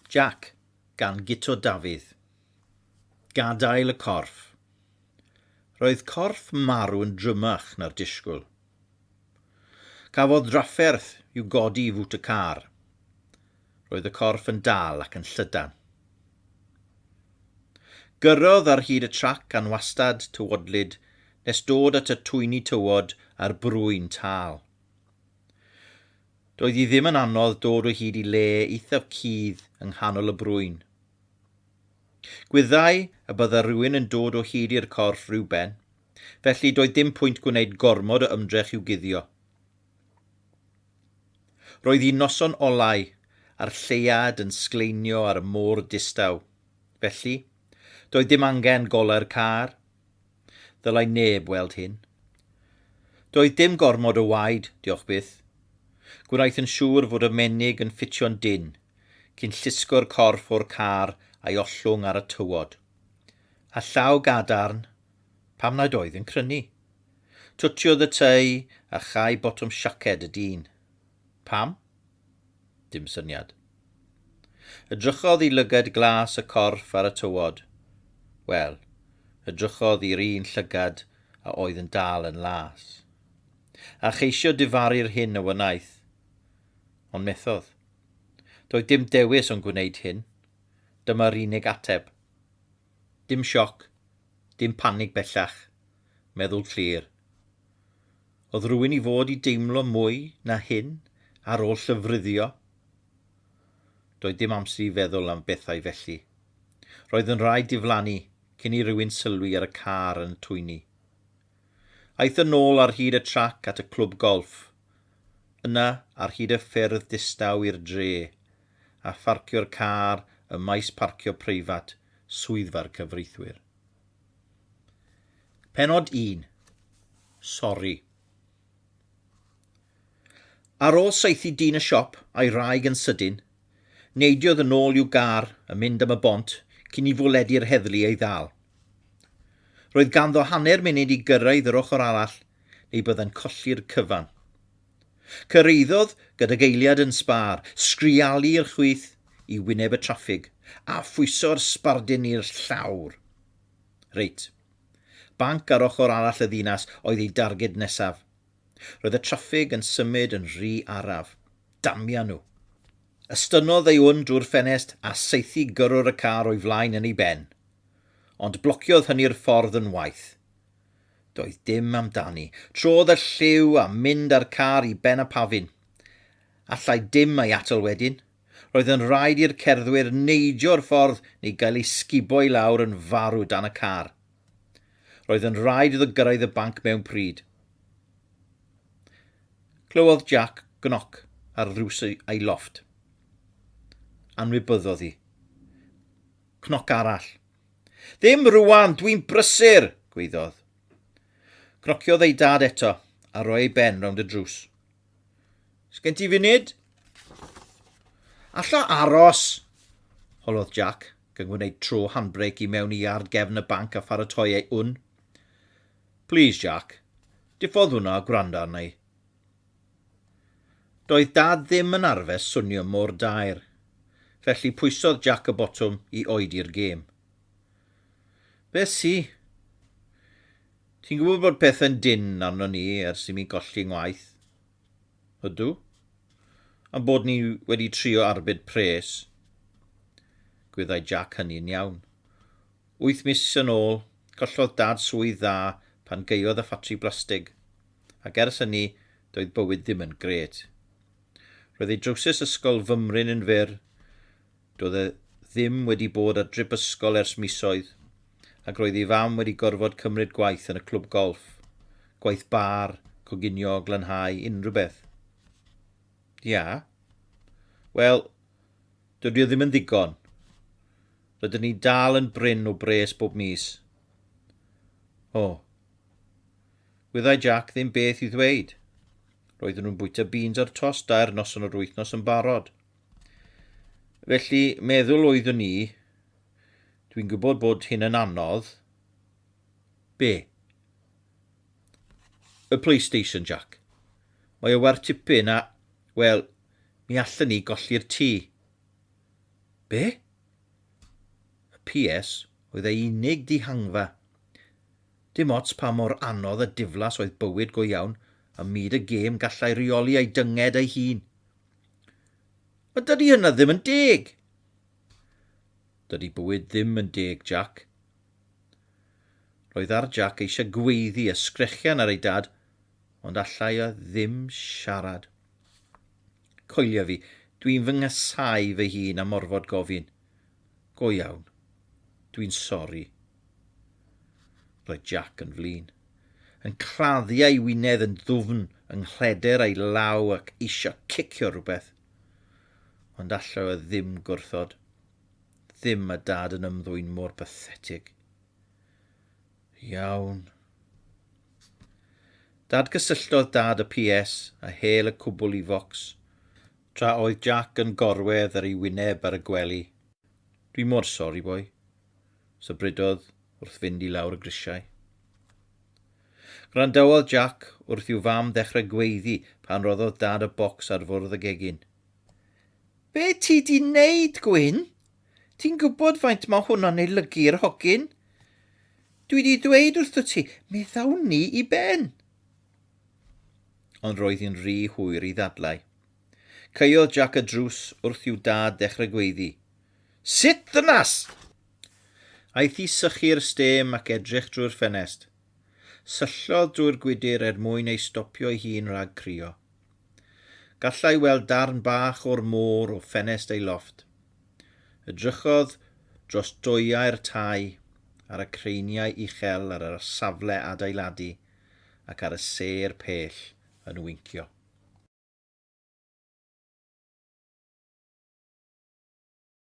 Jac gan Guto Dafydd. Gadael y corff. Roedd corff marw yn drymach na'r disgwyl. Cafodd drafferth i'w godi i fŵt y car. Roedd y corff yn dal ac yn llydan. Gyrrodd ar hyd y trac anwastad tywodlyd nes dod at y twyni tywod a'r brwyn tal. Doedd hi ddim yn anodd dod o hyd i le eithaf cudd yng nghanol y brwyn. Gwyddai y bydda rhywun yn dod o hyd i'r corff rywben, felly doedd dim pwynt gwneud gormod o ymdrech i'w guddio. Roedd hi'n noson olau a'r lleuad yn sgleinio ar y môr distaw, felly doedd dim angen golau'r car. Ddylai neb weld hyn. Doedd dim gormod o waed, diolch byth. Gwnaeth yn siŵr fod y menig yn ffitio'n dynn, cyn llusgo'r corff o'r car a'i ollwng ar y tywod. A llaw gadarn, pam nad oedd yn crynu? Twtiodd y tŷ a chau botwm siaced y dyn. Pam? Dim syniad. Edrychodd i lygad glas y corff ar y tywod. Wel, edrychodd i'r un llygad a oedd yn dal yn las. A cheisio difaru'r hyn a wnaeth. Ond methodd. Doedd dim dewis ond gwneud hyn. Dyma'r unig ateb. Dim sioc, dim panig bellach. Meddwl clir. Oedd rhywun i fod i deimlo mwy na hyn ar ôl llyfryddio? Doedd dim amser i feddwl am bethau felly. Roedd yn rhaid diflannu cyn i rywun sylwi ar y car yn y twyni. Aeth yn ôl ar hyd y trac at y clwb golff. Yna, ar hyd y ffyrdd distaw i'r dre, a pharcio'r car ym maes parcio preifat swyddfa'r cyfreithwyr. Pennod 1. Sori. Ar ôl saethu dyn y siop a'i wraig yn sydyn, neidiodd yn ôl i'w gar a mynd am y bont cyn i fwledi'r heddlu ei ddal. Roedd ganddo hanner munud i gyrraedd yr ochr arall neu byddai'n colli'r cyfan. Cyrhaeddodd gydag eiliad yn sbâr, sgrialu i'r chwith i wyneb y traffig, a phwyso'r sbardun i'r llawr. Reit. Banc ar ochr arall y ddinas oedd ei darged nesaf. Roedd y traffig yn symud yn rhy araf. Damia nhw! Estynnodd ei wn drwy'r ffenest a saethu gyrrwr y car o'i flaen yn ei ben. Ond blociodd hynny'r ffordd yn waeth. Doedd dim amdani. Trodd y lliw a mynd â'r car i ben y pafin. Allai dim ei atal wedyn. Roedd yn rhaid i'r cerddwyr neidio'r ffordd neu gael eu sgubo i lawr yn farw dan y car. Roedd yn rhaid iddo gyrraedd y banc mewn pryd. Clywodd Jack gnoc ar ddrws ei lofft. Anwybyddodd hi. Cnoc arall. Ddim rwan, dwi'n brysur! gwaeddodd. Cnociodd ei dad eto a rhoi ei ben rownd y drws. Sgen ti funud? Alla aros! holodd Jack, gan gwneud tro handbrake i mewn i iard gefn y banc a pharatoi ei wn. Please, Jack, diffodd hwnna a gwrando arna i. Doedd Dad ddim yn arfer swnio mor daer, felly pwysodd Jack y botwm i oedi'r gêm. Beth sy? Ti'n gwybod bod pethau'n dynn arnon ni ers i mi golli ngwaith? Ydw. A'n bod ni wedi trio arbed pres. Gwyddai Jack hynny'n iawn. Wyth mis yn ôl, collodd Dad swydd dda pan gaeodd y ffatri blastig, ac ers hynny doedd bywyd ddim yn grêt. Roedd ei drowsus ysgol fymryn yn fyr, doedd e ddim wedi bod ar drip ysgol ers misoedd, ac roedd ei fam wedi gorfod cymryd gwaith yn y clwb golff, gwaith bar, coginio, glanhau, unrhyw beth. Ia? Wel, dydy o ddim yn ddigon. Rydyn ni dal yn brin o bres bob mis. O. Wyddai Jack ddim beth i ddweud. Roedden nhw'n bwyta beans ar tost dair noson o'r wythnos yn barod. Felly, meddwl oeddwn i, dwi'n gwybod bod hyn yn anodd. Be? Y PlayStation, Jack. Mae o werth tipyn a, wel, mi allan ni golli'r tŷ. Be? Y PS oedd ei unig dihangfa. Dim ots pa mor anodd a diflas oedd bywyd go iawn, ym myd y gêm gallai reoli ei dynged ei hun. Ond dydy hynna ddim yn deg! Dydy bywyd ddim yn deg, Jack. Roedd ar Jack eisiau gweiddi a sgrechian ar ei dad, ond allai o ddim siarad. Coelia fi, dwi'n fy nghasáu fy hun am orfod gofyn. Go iawn. Dwi'n sori. Roedd Jack yn flin. Yn claddu ei wynedd yn ddwfn yng nghleder ei law ac eisiau cicio rhywbeth. Ond allai o ddim gwrthod. Ddim a dad yn ymddwyn mor bathetig. Iawn. Dadgysylltodd dad y PS a hel y cwbl i focs, tra oedd Jack yn gorwedd ar ei wyneb ar y gwely. Dwi mor sori, boi, sybrydodd wrth fynd i lawr y grisiau. Gwrandawodd Jack wrth i'w fam ddechrau gweiddi pan roddodd dad y bocs ar fwrdd y gegin. Be ti di neud, Gwyn? Ti'n gwybod faint mae hwnna'n ei lygu i'r hogyn? Dwi di dweud wrtho ti, mi ddawn ni i ben. Ond roedd hi'n rhy hwyr i ddadlau. Caeodd Jack y drws wrth i'w dad ddechrau gweiddi. Sut ddynas! Aeth i sychu'r stêm ac edrych drwy'r ffenest. Syllodd drwy'r gwydr er mwyn ei stopio'i hun rhag crio. Gallai weld darn bach o'r môr o ffenest ei lofft. Edrychodd dros doeau'r tai, ar y creiniau uchel ar yr safle adeiladu ac ar y sêr pell yn wincio.